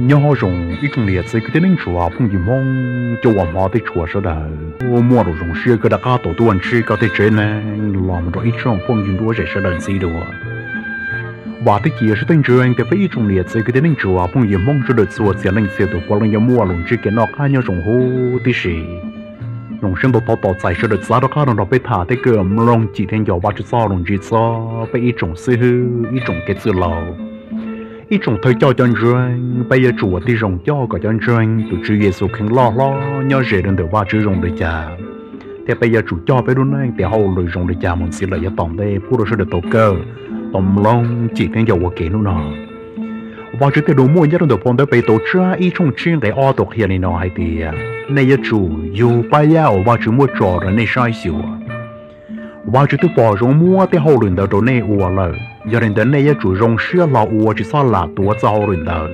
Nyob zoo ib tsoom niam txiv kwv tij neej tsa phooj ywg Hmoob cov uas hmov thiab tshua sawv daws, muaj lus zoo siab kawg rov qab tau tuaj ntsib koj tej tsev neeg los mus rau ib tsoom phooj ywg nruab zem sawv daws ntxiv dua. Vam thiab cia siab tseeb tias peb ib tsoom niam txiv kwv tij neej tsa phooj ywg Hmoob sawv daws txhua txhia leej txhia tus puav leej yuav muaj lus ntsib kev noj qab nyob zoo huv tib si. Zoo siab ntau thov tos txais sawv daws txav rov qab los nrog peb tham thiab kawm mloog cim thiab nco Vajtswv txoj lus ntsig txog peb ib tsoom xib hwb, ib tsoom kev txwj laus, ib tsoom thawj coj cov ntseeg. Peb yuav tsum ua tib zoo coj kom cov ntseeg tus Tswv Yexus kheev loj hlob nyob ze rau ntawm Vajtswv zoo li cas, thiab peb yuav tsum coj peb lub neej tes hauj lwm zoo li cas mus ntxiv lawm yav tom ntej pub rau sawv daws tau kawm, tau mloog cim thiab nco ua ke hnub no. Vajtswv tej lus muaj nyob rau ntawm phau ntawv Petus tsab ib tshooj tsib nqe ob tau qhia li no hais tias, nej yuav tsum yug pab yaj uas Vajtswv muab tso rau nej saib xyuas. Vajtswv twb pom zoo muab tej hauj lwm ntawd rau nej ua lawm, yog li ntawd nej yuav tsum zoo siab hlo ua, tsis txhob lam tuav txoj hauj lwm ntawd.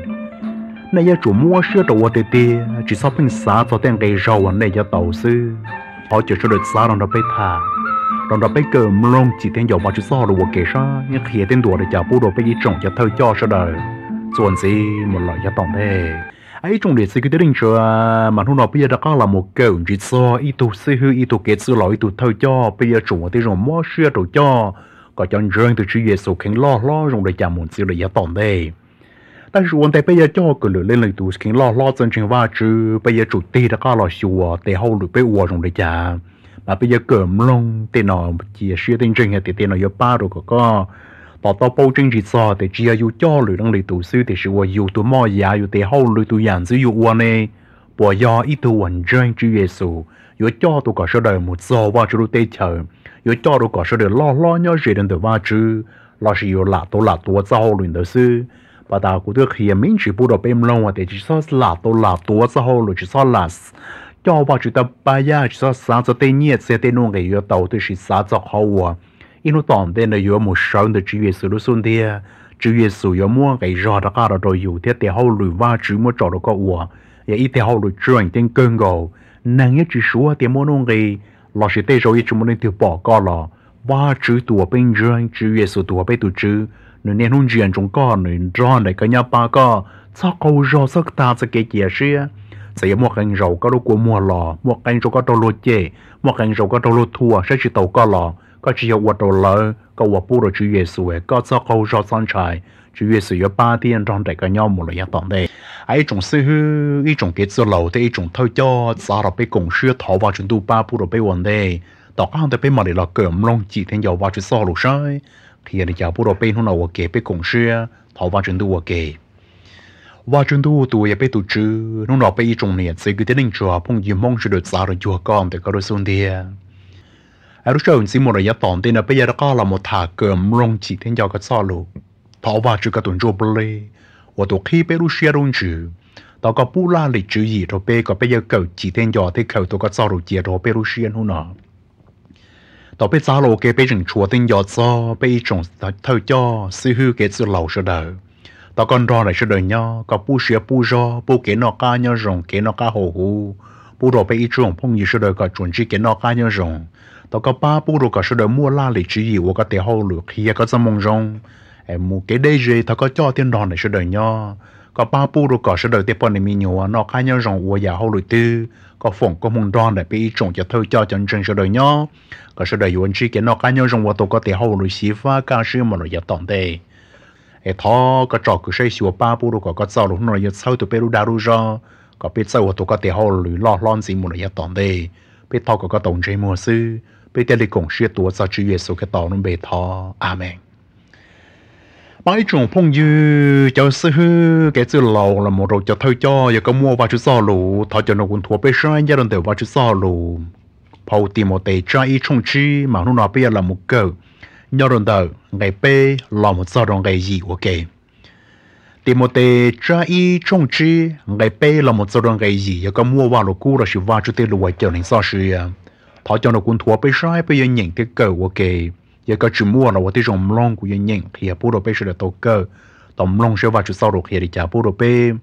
Nej yuav tsum muab siab rau ua tiag tiag, tsis txhob pheej xav txog tej nqi zog uas nej yuav tau xwb. Thov caw sawv daws txav los nrog peb tham, los nrog peb kawm mloog cim thiab nco Vajtswv txoj lus ua ke saib qhia thiab ntuas li cas pub rau peb ib tsoom cov thawj coj sawv daws txuas ntxiv mus lawm yav tom ntej. Ib tsoom niam txiv kwv tij neej tsa, mas hnub no peb yuav rov qab los mus kawm ntsib txog ib tug xib hwb, ib tug kev txwj laus, ib tug thawj coj. Peb yuav tsum ua tib zoo mob siab rau coj kom cov ntseeg tus Tswv Yexus kheev loj hlob zoo li cas mus ntxiv lawm yav tom ntej. Tab sis ua ntej peb yuav coj kawm lwm leej lwm tus kheev loj hlob txawj ntseeg Vajtswv, peb yuav tsum tig rov qab los xyuas tes hauj lwm peb ua zoo li cas. Mas peb yuav kawm mloog tej no, cia siab tseeb tias tej no yuav pab rau kom koj to taub paub tseeb ntsig txog tias tsis yog yus coj lwm leej lwm tus xwb, tiam sis uas yus tus moj yam, yus tes hauj lwm, tus yam ntxwv yus ua ne, puas yog ib tug uas ntseeg Tswv Yexus, yuav coj rau kom sawv daws mus txog Vajtswv lub teb chaws, yuav coj rau kom sawv daws loj hlob nyob ze rau ntawm Vajtswv, lossis yuav lam tuav lam tuav txoj hauj lwm ntawd xwb. Pas tas kuv twb qhia me ntsis pub rau peb mloog tias tsis txhob lam tuav lam tuav txoj hauj lwm, tsis txhob lam coj Vajtswv tau pab yaj, tsis txhob xav txog tej nyiaj txiag tej nuj nqis yuav tau, tiam sis xav txog qhov uas ib hnub tom ntej no yuav mus sawv ntawm Tswv Yexus lub xub ntiag. Tswv Yexus yuav muab nqi zog rov qab los rau yus thiab tes hauj lwm Vajtswv muab tso rau koj ua yog ib tes hauj lwm tseem ceeb kawg nkaus. Neeg yeej tsis suav tias muaj nuj nqis, lossis tej zaum yeej tsis muaj leej twg pom koj los Vajtswv tus uas peb ntseeg, Tswv Yexus tus uas peb tus Tswv, nws niaj hnub ntsia ntsoov koj, nws nrog nraim koj nyob pab koj. Txhob qaug zog, txhob tas txoj kev cia siab. Txawm yuav muaj qee zaus koj lub kua muag los, muaj qee zaus koj raug luag cem, muaj qee zaus koj raug luag thuam, saib tsis taus koj los koj tsis yog ua rau lawv, koj ua pub rau Tswv Yexus. Koj txhob qaug zog, txhob ntshai, Tswv Yexus yuav pab thiab nrog nraim koj nyob mus lawm yav tom ntej. Ib tsoom xib hwb, ib tsoom kev txwj laus thiab ib tsoom thawj coj, txav los peb koom siab thov Vajtswv ntuj pab pub rau peb ua ntej. Tom qab ntawd peb mam li los kawm mloog cim thiab nco Vajtswv txoj lus saib qhia li cas pub rau peb hnub no ua ke. Peb koom siab thov Vajtswv ntuj ua ke. Vajtswv ntuj tus uas yog peb tus Tswv, hnub no peb ib tsoom niam txiv kwv tij neej tsa phooj ywg Hmoob sawv daws txav rau cuag koj ntawm koj lub xub ntiag. Es lub sij hawm ntxiv mus rau yav tom ntej no peb yuav rov qab los mus tham kawm mloog cim thiab nco koj txoj lus. Thov Vajtswv koj tus ntsuj plig uas tus qhib peb lub siab lub ntsws, thov koj pub laj lim tswv yim rau peb kom peb yuav kawm cim thiab nco thiab khaws tau koj txoj lus cia rau peb lub siab hnub no. Thaum peb txav los ua ke peb tseem tshuav thiab nco txog peb ib tsoom thawj coj xib hwb kev txwj laus sawv daws. Thov koj nrog nraim sawv daws nyob, koj pub siab pub zog, pub kev noj qab nyob zoo, kev noj qab haus huv pub rau peb ib tsoom phooj ywg sawv daws kom tsuas ntsib kev noj qab nyob zoo. Thov koj pab pub rau kom sawv daws muaj laj lim tswv yim ua koj tes hauj lwm qhia koj txoj moo zoo mus kev deb ze. Thov koj coj thiab nrog nraim sawv daws nyob. Koj pab pub rau kom sawv daws tej poj niam me nyuam noj qab nyob zoo ua yam hauj lwm twg. Koj foom koob hmoov nrog nraim peb ib tsoom cov thawj coj cov ntseeg sawv daws nyob, kom sawv daws yuav ntsib kev noj qab nyob zoo ua tau koj tes hauj lwm xyiv fab kaj siab mus lawm yav tom ntej. Es thov koj tsom kwm saib xyuas pab pub rau kom koj txoj lus hnub no yuav txhawb tau peb lub dag lub zog, kom peb txawj ua tau koj tes hauj lwm loj hlob ntxiv mus lawm yav tom ntej. Peb thov kom koj tau ntsej muag xwb, peb thiaj li koom siab tuav txog Tswv Yexus Khetos lub npe thov, Amees. Pab ib tsoom phooj ywg cov xib hwb kev txwj laus los mus rau cov thawj coj, yog koj muaj Vajtswv txoj lus thov cov no kuv nthuav peb saib nyob rau ntawm Vajtswv txoj lus. Phau Timautes tsab ib tshooj tsib mas hnub no peb yuav los mus kawm nyob rau ntawm nqe peb los mus txog rau nqe yim ua ke. Timautes tsab ib tshooj tsib nqe peb los mus txog rau nqe yim, yog koj muaj Vajluskub lossis Vajtswv tej lus uas cawm neeg txoj sia, thov cov no kuv nthuav peb saib peb yuav nyeem thiab kawm ua ke. Yog koj tsis muaj los ua tib zoo mloog, kuv yuav nyeem qhia pub rau peb sawv daws tau kawm, tau mloog saib Vajtswv txoj lus qhia li cas pub rau peb.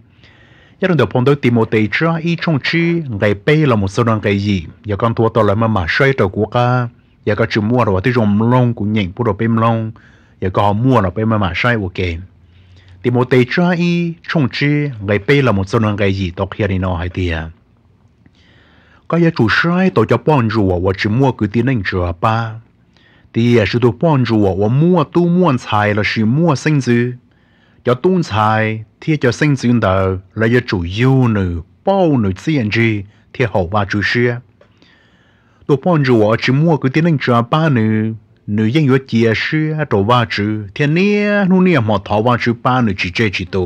Nyob rau ntawm phau ntawv Timautes tsab ib tshooj tsib nqe peb los mus txog rau nqe yim, yog koj nthuav tau lawm maj mam saib rau kuv qab. Yog koj tsis muaj los ua tib zoo mloog, kuv nyeem pub rau peb mloog. Yog koj ho muaj los peb maj mam saib ua ke. Timautes tsab ib tshooj tsib nqe peb los mus txog nqe yim tau qhia li no hais tias, koj yuav tsum saib taus cov poj ntsuam uas tsis muaj kwv tij neej tsa pab. Tiam sis tus poj ntsuam uas muaj tub muaj ntxhais lossis muaj xeeb ntxwv, cov tub ntxhais thiab cov xeeb ntxwv ntawd lawv yuav tsum yug nws, pauj nws txiaj ntsig thiab haum Vajtswv siab. Tus poj ntsuam uas tsis muaj kwv tij neej tsa pab nws, nws yeej yuav cia siab rau Vajtswv thiab niaj hnub niaj hmo thov Vajtswv pab nws tsis tseg tsis tu.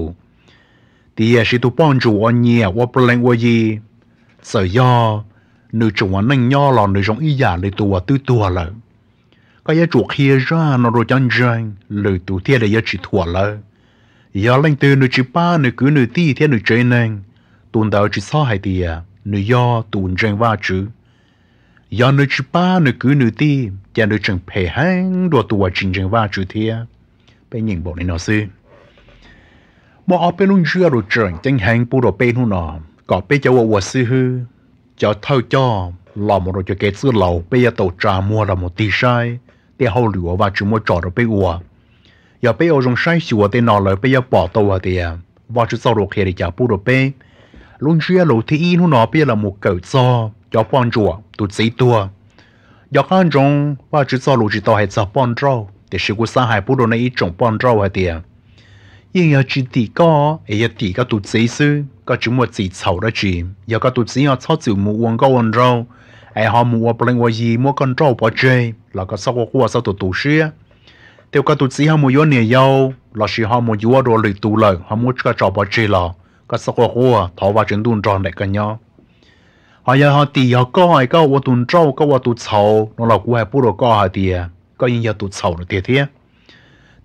Tiam sis tus poj ntsuam uas nyiam ua plees ua yi, txawm yog nws tseem ua neej nyob los nws zoo ib yam li tus uas twb tuag lawm. Koj yuav tsum qhia zaj no rau cov ntseeg, lwm tus thiaj li yuav tsis thuam lawv. Yog leej twg nws tsis pab nws kwv nws tij thiab nws tsev neeg, tus ntawd tsis txhob hais tias nws yog tus ntseeg Vajtswv. Yog nws tsis pab nws kwv nws tij ces nws tseem phem heev dua tus uas tsis ntseeg Vajtswv thiab. Peb nyeem npaum li no xwb. Muaj ob peb lub ntsiab lus tseem ceeb heev pub rau peb hnub no, kom peb cov uas ua xib hwb, cov thawj coj los mus rau cov kev txwj laus, peb yuav tau tsa muag los mus tig saib tej hauj lwm uas Vajtswv muab tso rau peb ua. Yog peb ua zoo saib xyuas tej no lawm peb yuav pom tau hais tias Vajtswv txoj lus qhia li cas pub rau peb. Lub ntsiab lus thib ib hnub no peb yuav los mus kawm txog cov poj ntsuam tus txiv tuag. Nco qab ntsoov Vajtswv txoj lus tsis tau hais txog poj nrauj, tiam sis kuv xav hais pub rau nej ib tsoom poj nrauj hais tias, yeej yog tsis tim koj es yog tim koj tus txiv xwb, koj tsis muaj txim txhaum dab tsi. Yog koj tus txiv ho txhob txwm mus ua nkauj ua nraug, es ho mus ua plees ua yi muab koj nrauj pov tseg los koj txhob quaj quaj txhob tu tu siab. Thiab koj tus txiv ho mus yuav niam yau lossis ho mus yuav dua lwm tus lawm ho muab koj tso pov tseg los koj txhob quaj quaj, thov Vajtswv ntuj nrog nraim koj nyob. Ho yog ho tim yog koj es koj ua tus nrauj koj ua tus txhaum no los kuv hais pub rau koj hais tias koj yeej yog tus txhaum lawm tiag thiab.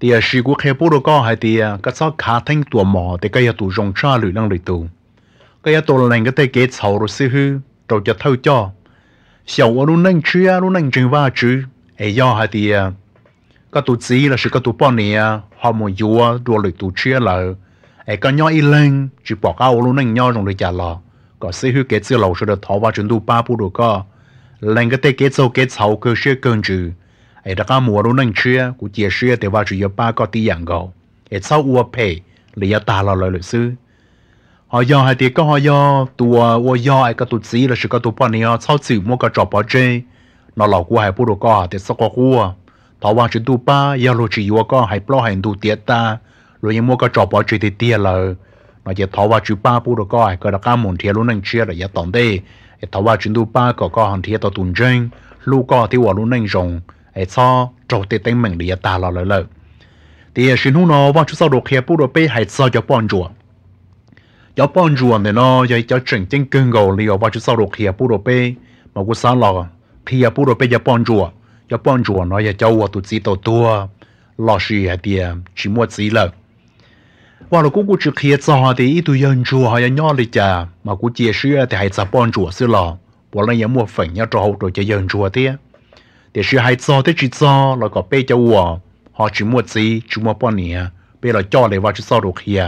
Tiam sis kuv qhia pub rau koj hais tias koj txhob khav theeb tuas mom tias koj yog tus zoo tshaj lwm leej lwm tus. Koj yuav tau lees koj tej kev txhaum rau xib hwb, rau cov thawj coj, xyaum ua lub neej tshiab lub neej ntseeg Vajtswv. Es yog hais tias koj tus txiv lossis koj tus poj niam ho mus yuav dua lwm tus tshiab lawm, es koj nyob ib leeg tsis pom qab ua lub neej nyob zoo li cas los kom xib hwb kev txwj laus sawv daws thov Vajtswv ntuj pab pub rau koj lees koj tej kev txaug kev txhaum kawg siab kawg ntsws, es rov qab mus ua lub neej tshiab. Kuv cia siab tias Vajtswv yuav pab koj tib yam nkaus. Es txhob ua phem li yav tag los lawm lawm xwb. Ho yog hais tias koj ho yog tus uas ua yog es koj tus txiv lossis koj tus poj niam txhob txwm muab koj tso pov tseg no los kuv hais pub rau koj hais tias txhob quaj quaj, thov Vajtswv ntuj pab. Yog luag tsis yuav koj hais plaub hais ntug tiav tas, luag yeej muab koj tso pov tseg tiag tiag lawm no ces thov Vajtswv pab pub rau koj es koj rov qab mus nrhiav lub neej tshiab lawm yav tom ntej. Es thov Vajtswv ntuj pab kom koj ho nrhiav tau tus ntseeg hlub koj thiab ua lub neej zoo, es txhob raug tej teeb meem li yav tag los lawm lawm. Tiam sis hnub no Vajtswv txoj lus qhia pub rau peb hais txog cov poj ntsuam. Cov poj ntsuam ntawm no yog cov tseem ceeb kawg nkaus li uas Vajtswv txoj lus qhia pub rau peb, mas kuv xav los qhia pub rau peb cov poj ntsuam. Cov poj ntsuam no yog cov uas tus txiv tau tuag lossis hais tias tsis muaj txiv lawm. Vaj Lug Kub kuj tsis qhia txog tias ib tug yawg ntsuag ho yuav nyob li cas, mas kuv cia siab tias hais txog poj ntsuam xwb los puav leej yuav muaj feem nyob rau hauv rau cov yawg ntsuag thiab. Tiam sis hais txog thiab tsis txog los kom peb cov uas ho tsis muaj txiv tsis muaj poj niam peb los coj li Vajtswv txoj lus qhia.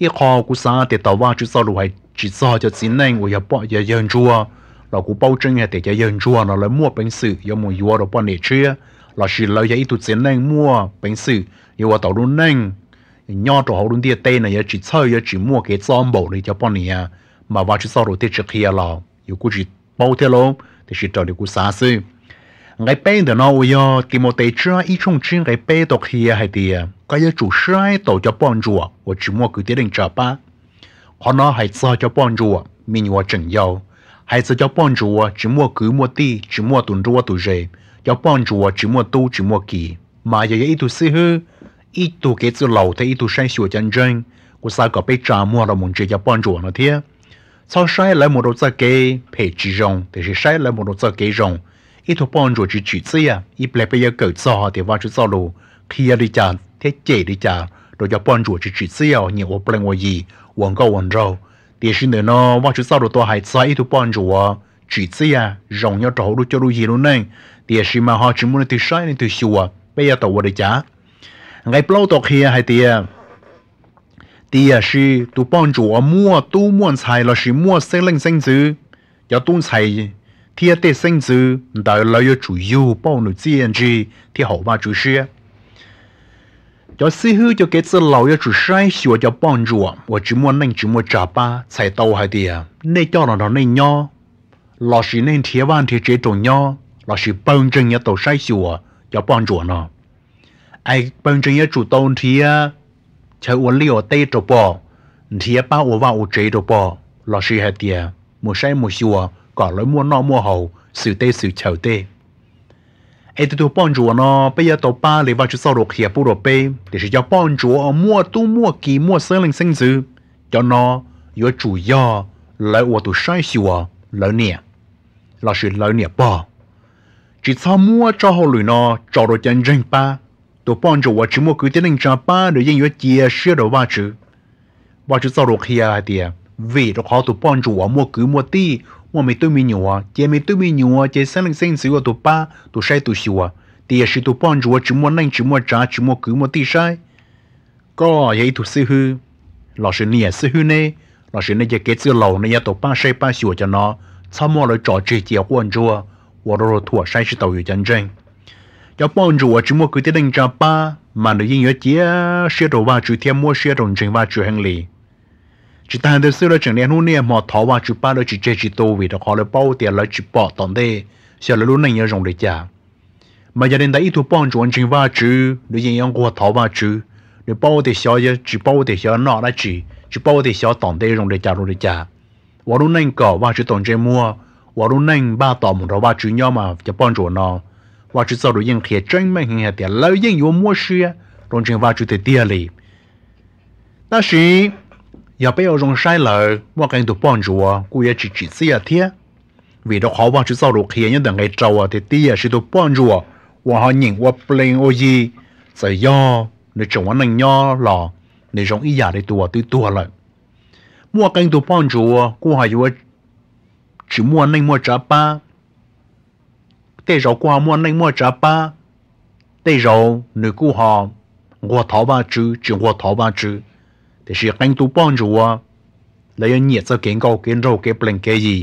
Ib qho kuv xav tias tau Vajtswv txoj lus hais tsis txog cov txiv neej uas yog yawg ntsuag, los kuv paub tseeb hais tias cov yawg ntsuag no lawv muaj peev xwm yuav mus yuav rau poj niam tshiab, lossis lawv yog ib tug txiv neej muaj peev xwm yuav ua tau lub neej nyob rau hauv lub ntiaj teb no yuav tsis txhawj yuav tsis muaj kev txob npaum li cov poj niam, mas Vajtswv txoj lus thiaj tsis qhia los yus kuj tsis paub thiab lauj, tiam sis raws li kuv xav xwb. Nqe peb ntawm no uas yog Timautes tsab ib tshooj tsib nqe peb tau qhia hais tias koj yuav tsum saib taus cov poj ntsuam uas tsis muaj kwv tij neej tsa pab. Qhov no hais txog cov poj ntsuam me nyuam tseem yau, hais txog cov poj ntsuam tsis muaj kwv muaj tij tsis muaj tus nruab tus ze, cov poj ntsuam tsis muaj tub tsis muaj ki. Mas yog yog ib tug xib hwb, ib tug kev txwj laus thiab ib tug saib xyuas cov ntseeg, kuv xav kom peb tsa muag los mus ntsia cov poj ntsuam no thiab. Txhob saib lawv mus rau txoj kev phem tsis zoo, tiam sis saib lawv mus rau txoj kev zoo. Ib tug poj ntsuam tsis tsim txiaj, ib pliag peb yuav kawm txog tias Vajtswv txoj lus qhia li cas thiab cem li cas rau cov poj ntsuam tsis tsim txiaj, nyiam ua plees ua yi, ua nkauj ua nraug. Tiam sis ntawm no Vajtswv txoj lus tau hais txog ib tug poj ntsuam tsim txiaj zoo nyob rau hauv lub cuab lub yig lub neej, tiam sis mas ho tsis muaj leej twg saib leej twg xyuas, peb yuav tau ua li cas? Nqe plaub tau qhia hais tias, tiam sis tus poj ntsuam uas muaj tub muaj ntxhais lossis muaj xeeb leej xeeb ntxwv, cov tub ntxhais thiab tej xeeb ntxwv ntawd lawv yuav tsum yug pauj nws txiaj ntsig thiab haum Vajtswv siab. Cov xib hwb cov kev txwj laus yuav tsum saib xyuas cov poj ntsuam uas tsis muaj neej tsis muaj tsav pab, txhais tau hais tias nej coj los nrog nej nyob, lossis nej nrhiav vaj nrhiav tsev rau nyob, lossis pawg ntseeg yuav tau saib xyuas cov poj ntsuam no. Es pawg ntseeg yuav tsum tau nrhiav chaw ua liaj ua teb rau pog, nrhiav pab ua vaj ua tsev rau pog, lossis hais tias mus saib mus xyuas kom lawv muaj noj muaj haus xwm teb xwm chaw tej. Es tus, tus poj ntsuam no peb yuav tau pab li Vajtswv txoj lus qhia pub rau peb, tiam sis cov poj ntsuam muaj tub muaj ki muaj xeeb leej xeeb ntxwv, cov no yuav tsum yog lawv ua tus saib xyuas lawv niam lossis lawv niam pog. Tsis txhob muab txoj hauj lwm no tso rau cov ntseeg pab. Tus poj ntsuam uas tsis muaj kwv tij neej tsa pab nws yeej yuav cia siab rau Vajtswv. Vajtswv txoj lus qhia hais tias vim rau qhov tus poj ntsuam muaj kwv muaj tij, muaj me tub me nyuam, ces me tub me nyuam ces xeeb leej xeeb ntxwv ua tus pab tus saib tus xyuas, tiam sis tus poj ntsuam tsis muaj neej tsis muaj tsav tsis muaj kwv muaj tij saib. Koj yog ib tug xib hwb, lossis niam xib hwb neb, lossis nej cov kev txwj laus nej yuav tau pab saib pab xyuas cov no, txhob muab lawv tso tseg cia quaj ntsuag ua rau luag thuam saib tsis taus yus cov ntseeg. Cov poj ntsuam uas tsis muaj kwv tij neej tsa pab mas nws yeej yuav cia siab rau Vajtswv thiab muab siab rau ntseeg Vajtswv heev li. Tsis tas ntawd xwb lawv tseem niaj hnub niaj hmo thov Vajtswv pab, lawv tsis tseg tsis tu vim rau qhov lawv paub tias lawv tsis pom tom ntej xyov lawv lub neej yuav zoo li cas. Mas yog li ntawd ib tug poj ntsuam ntseeg Vajtswv nws yeej yuav nquag thov Vajtswv, nws paub tias xyov, tsis paub tias xyov noj dab tsi, tsis paub tias xyov tom ntej zoo li cas zoo li cas. Ua lub neej kom Vajtswv tau ntsej muag, ua lub neej npaj tos mus nrog Vajtswv nyob mas cov poj ntsuam no, Vajtswv txoj lus yeej qhia tseeb meej heev hais tias lawv yeej yuav muab siab rau ntseeg Vajtswv tiag tiag li. Tab sis yog peb ua zoo saib lawm muaj qee tus poj ntsuam kuj yuav tsis tsim txiaj thiab, vim rau qhov Vajtswv txoj lus qhia nyob ntawm nqe rau tias tiam sis tus poj ntsuam uas ho nyeem ua plees ua yi, txawm yog nws tseem ua neej nyob los nws zoo ib yam li tus uas twb tuag lawm. Muaj qee tus poj ntsuam kuj ho yuav tsis muaj neej muaj tsav pab, tej zaum kuj ho muaj neej muaj tsav pab, tej zaum nws kuj ho nquag thov Vajtswv tsis nquag thov Vajtswv, tiam sis qee tus poj ntsuam lawv yuav nyiam txoj kev nkauj kev nraug kev plees kev yi,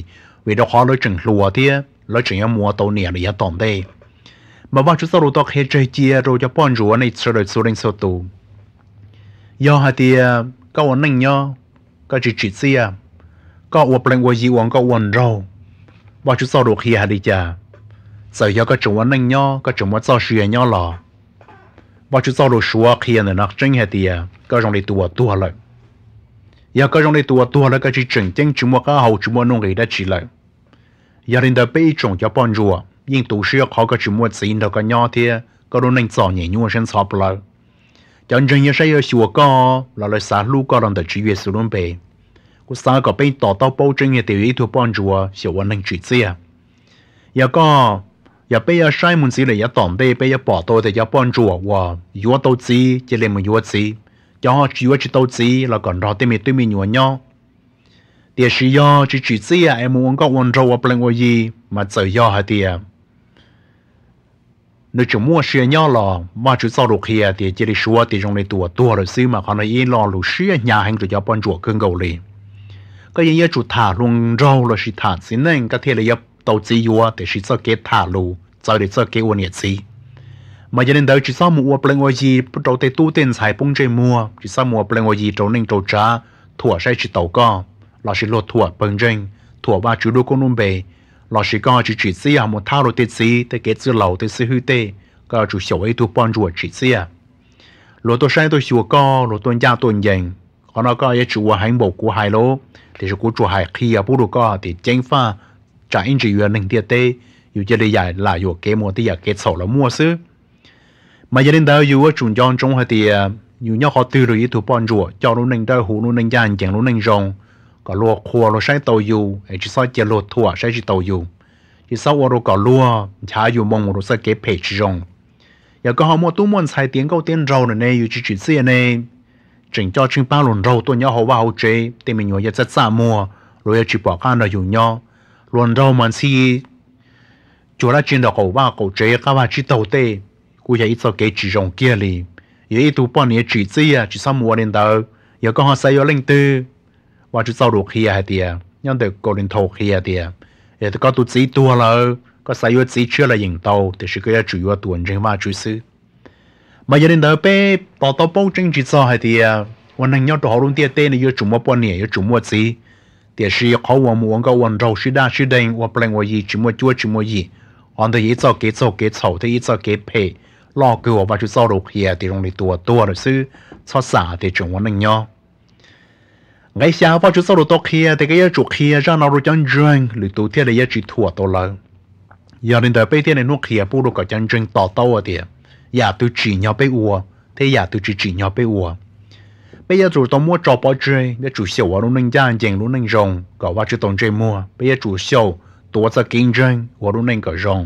vim rau qhov lawv tseem hluas thiab lawv tseem yuav mus ua tau niam lawm yav tom ntej. Mas Vajtswv txoj lus tau qhia tseg cia rau cov poj ntsuam nej sawv daws txhua leej txhua tus, yog hais tias koj ua neej nyob, koj tsis tsim txiaj, koj ua plees ua yi ua nkauj ua nraug, Vajtswv txoj lus qhia hais li cas? Txawm yog koj tseem ua neej nyob, koj tseem muaj txoj sia nyob los, Vajtswv txoj lus suav qhia ntawm no tseeb hais tias koj zoo li tus uas tuag lawm. Yog koj zoo li tus uas tuag lawm, koj tsis tseem ceeb, tsis muaj qab hau, tsis muaj nuj nqis dab tsi lawm. Yog li ntawd peb ib tsoom cov poj ntsuam yeej tu siab qhov koj tsis muaj txiv nrog koj nyob thiab koj lub neej txom nyem nyuaj siab ntxhov plawv. Cov ntseeg yuav saib yuav xyuas koj los lawv xav hlub koj los ntawm Tswv Yexus lub npe. Kuv xav kom peb to taub paub tseeb hais tias yog ib tug poj ntsuam xyaum ua neeg tsim txiaj. Yog koj, yog peb yuav saib mus ntxiv lawm yav tom ntej peb yuav pom tau tias cov poj ntsuam uas yuav tau txiv cia li mus yuav txiv, cov ho tsis yuav tsis tau txiv los kom nrog tej me tub me nyuam nyob. Tiam sis yog tsis tsim txiaj es mus ua nkauj ua nraug ua plees ua yi, mas txawm yog hais tias nws tseem muaj sia nyob los Vajtswv txoj lus qhia tias cia li suav tias zoo li tus uas tuag lawm xwb, mas qhov no ib lo lus siab hnyav heev rau cov poj ntsuam kawg nkaus li. Koj yeej yuav tsum tham hluas nraug lossis tham txiv neej koj thiaj li yuav tau txiv yuav, tiam sis txoj kev tham lus txawv li txoj kev ua niam txiv. Mas yog li ntawd tsis txhob mus ua plees ua yi rau tej tub tej ntxhais poob ntsej muag, tsis txhob mus ua plees ua yi rau neej rau tsav thuam saib tsis taus koj, lossis luag thuam pawg ntseeg, thuam Vajtswv lub koob lub npe, lossis koj tsis tsim txiaj mus thab luag tej txiv tej kev txwj laus tej xib hwb tej, koj yuav tsum xyaum ua ib tug poj ntsuam tsim txiaj. Luag tuaj saib tuaj xyuas koj, luag tuaj ncaj tuaj ncees, qhov no koj yuav tsum ua heev npaum kuv hais lauj, tiam sis kuv tsuas hais qhia pub rau koj tias ceev faj tsam ib ntsis yuav neeg ntiaj teb, yus cia li lam yuam kev mus tej yam kev txhaum los muaj xwb. Mas yog li ntawd yus yuav tsum nco ntsoov hais tias yus nyob qhov twg los yus ib tug poj ntsuam coj lub neej dawb huv lub neej ncaj ncees lub neej zoo, kom luag qhuas luag saib tau yus es tsis txhob cia luag thuam saib tsis taus yus. Tsis txhob ua rau kom luag nchav yus moo mus rau txoj kev phem tsis zoo. Yog koj ho muaj tub muaj ntxhais tiav nkauj tiav nraug lawm ne, yus tsis tsim txiaj ne, tseem coj tsheej pab hluas nraug tuaj nyob hauv vaj hauv tsev, tej me nyuam yuav txaj txaj muag, luag yuav tsis pom qab nrog yus nyob. Hluas nraug mas ntxhi cuag dab tsi nrog qaum vaj qaum tsev qab vaj tsib taug tej, kuj yog ib txoj kev tsis zoo kiag li. Yog ib tug poj niam tsim txiaj tsis txhob mus ua li ntawd. Yog koj ho xav yuav leej twg, Vajtswv txoj lus qhia hais tias, nyob ntawm Kauleethaus qhia tias, yog koj tus txiv tuag lawm koj xav yuav txiv tshiab los yeej tau, tiam sis koj yuav tsum yuav tus uas ntseeg Vajtswv xwb. Mas yog li ntawd peb to taub paub tseeb tsis txog hais tias ua neeg nyob rau hauv lub ntiaj teb no yuav tsum muaj poj niam yuav tsum muaj txiv, tiam sis qhov uas mus ua nkauj ua nraug sib daj sib deev ua plees ua yi tsis muaj cuab tsis muaj yim, qhov ntawd yog ib txoj kev txaug kev txhaum thiab ib txoj kev phem loj kawg uas Vajtswv txoj lus qhia tias zoo li tus uas tuag lawm xwb, txhob xav tias tseem ua neej nyob. Nqe xya Vajtswv txoj lus tau qhia tias koj yuav tsum qhia zaj no rau cov ntseeg, lwm tus thiaj li yuav tsis thuam tau lawv. Yog li ntawd peb thiaj li hnub qhia pub rau kom cov ntseeg to taub tias yam twg tsim nyog peb ua thiab yam twg tsis tsim nyog peb ua. Peb yuav tsum tau muab tso pov tseg, yuav tsum xyaum ua lub neej ncaj ncees lub neej zoo kom Vajtswv tau ntsej muag. Peb yuav tsum xyaum tuav txoj kev ntseeg ua lub neej kom zoo.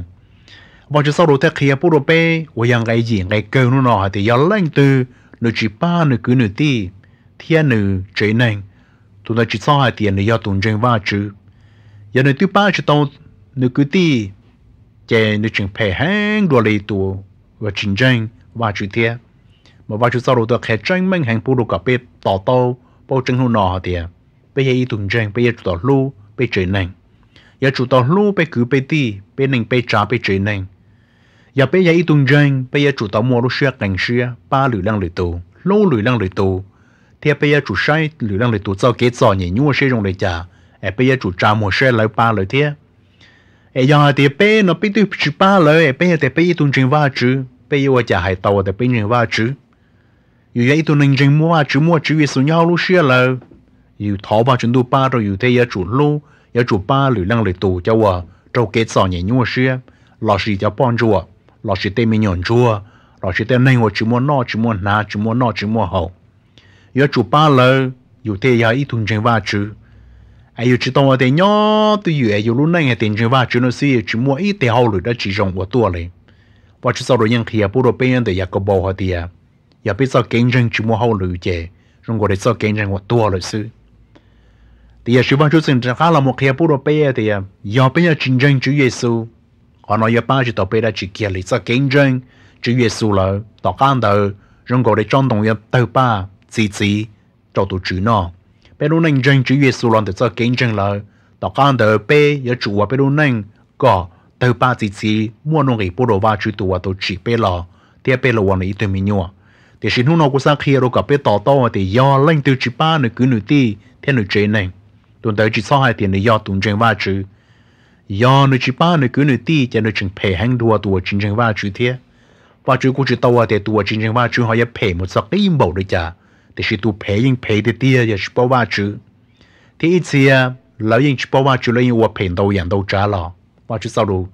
Vajtswv txoj lus thiaj qhia pub rau peb uas yog nqe yim nqe kawg hnub no hais tias yog leej twg nws tsis pab nws kwv nws tij thiab nws tsev neeg, tus ntawd tsis txhob hais tias nws yog tus ntseeg Vajtswv. Yog nws twb pab tsis tau nws kwv tij, ces nws tseem phem heev dua li tus uas tsis ntseeg Vajtswv thiab. Mas Vajtswv txoj lus tau qhia tseeb meej heev pub rau kom peb to taub paub tseeb hnub no hais tias peb yog ib tug ntseeg peb yuav tsum tau hlub peb tsev neeg, yuav tsum tau hlub peb kwv peb tij peb neej peb tsav peb tsev neeg. Yog peb yog ib tug ntseeg peb yuav tsum tau muaj lub siab qees siab pab lwm leej lwm tus hlub lwm leej lwm tus, thiab peb yuav tsum saib lwm leej lwm tus txoj kev txom nyem nyuaj siab zoo li cas es peb yuav tsum tsa muag saib lawv pab lawv thiab. Es yog hais tias peb no peb twb tsis pab lawv es peb hais tias peb ib tug ntseeg Vajtswv peb yuav ua cas hais tau tias peb ntseeg Vajtswv? Yus yog ib tug neeg ntseeg muaj Vajtswv muaj Tswv Yexus nyob hauv lub siab lawm, yus thov Vajtswv ntuj pab rau yus thiab yuav tsum hlub yuav tsum pab lwm leej lwm tus cov uas raug kev txom nyem nyuaj siab, lossis cov poj ntsuam, lossis tej me nyuam ntsuag, lossis tej neeg uas tsis muaj noj tsis muaj hnav tsis muaj noj tsis muaj haus. Yuav tsum pab lawv yus thiaj yog ib tug ntseeg Vajtswv. Es yus tsis tau hais tias nyob twj ywm es yus lub neej hais tias ntseeg Vajtswv no xwb yus tsis muaj ib teg hauj lwm dab tsi zoo ua tuaj li. Vajtswv txoj lus yeej qhia pub rau peb ntawm Yakaunpaus hais tias yog peb txoj kev ntseeg tsis muaj hauj lwm ces zoo nkaus li txoj kev ntseeg uas tuag lawm xwb. Tiam sis Vajtswv tseem rov qab los mus qhia pub rau peb tias yog peb yog tsis ntseeg Tswv Yexus, qhov no yuav pab tsis tau peb dab tsi kiag li. Txoj kev ntseeg Tswv Yexus lawm tom qab ntawd zoo nkaus li tsob ntoo yuav tawg paj txi txiv rau tus tswv noj. Peb lub neej ntseeg Tswv Yexus los ntawm txoj kev ntseeg lawm, tom qab ntawd peb yuav tsum ua peb lub neej kom tawg paj txi txiv muaj nuj nqis pub rau Vajtswv tus uas tau tsim peb los thiab peb los ua nws ib tug me nyuam. Tiam sis hnub no kuv xav qhia rau kom peb to taub hais tias yog leej twg tsis pab nws kwv nws tij thiab nws tsev neeg, tus ntawd tsis txhob hais tias nws yog tus ntseeg Vajtswv. Yog nws tsis pab nws kwv nws tij ces nws tseem phem heev dua tus uas tsis ntseeg Vajtswv thiab. Vajtswv kuj tsis tau hais tias tus uas tsis ntseeg Vajtswv ho yuav phem mus txog qib npaum li cas, tiam sis tus phem yeej phem tiag tiag yog tsis paub Vajtswv. Thiab ib txhia lawv yeej tsis paub Vajtswv lawv yeej ua phem ntau yam ntau tsav los Vajtswv txoj lus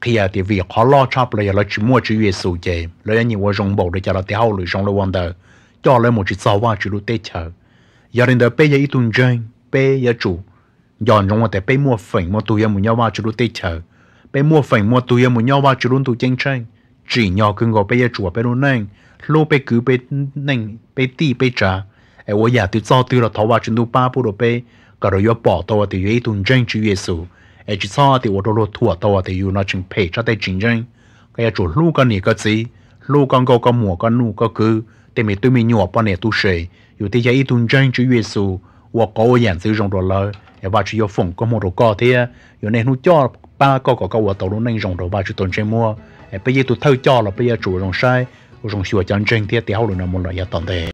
qhia tias vim qhov loj tshaj plaws yog lawv tsis muaj Tswv Yexus ces lawv yuav nyiam ua zoo npaum li cas los tej hauj lwm zoo li ua ntawd coj lawv mus tsis txog Vajtswv lub teb chaws. Yog li ntawd peb yog ib tug ntseeg peb yuav tsum nco ntsoov tias peb muaj feem muaj tug yuav mus nyob Vajtswv lub teb chaws, peb muaj feem muaj tug yuav mus nyob Vajtswv lub ntuj ceeb tsheej, tsim nyog kawg nkaus peb yuav tsum ua peb lub neej, hlub peb kwv peb neej peb tij peb tsav, es ua yam twg txog twg los thov Vajtswv ntuj pab pub rau peb kom lawv yuav pom tau tias yus yog ib tug ntseeg Tswv Yexus, es tsis txhob tias ua rau luag thuam tau tias yus no tseem phem tshaj tej tsis ntseeg. Koj yuav tsum hlub koj niam koj txiv, hlub koj nkauj koj muam koj nuj koj kwv, tej me tub me nyuam poj niam tub se, yus thiaj yog ib tug ntseeg Tswv Yexus, ua qauv ua yam ntxwv zoo rau lawv es Vajtswv yuav foom koob hmoov rau koj thiab yus niaj hnub coj pab koj kom koj ua tau lub neej zoo rau Vajtswv tau ntsej muag. Es peb yog ib tug thawj coj los peb yuav tsum ua zoo saib, ua zoo xyuas cov ntseeg thiab tej hauj lwm no mus lawm yav tom ntej.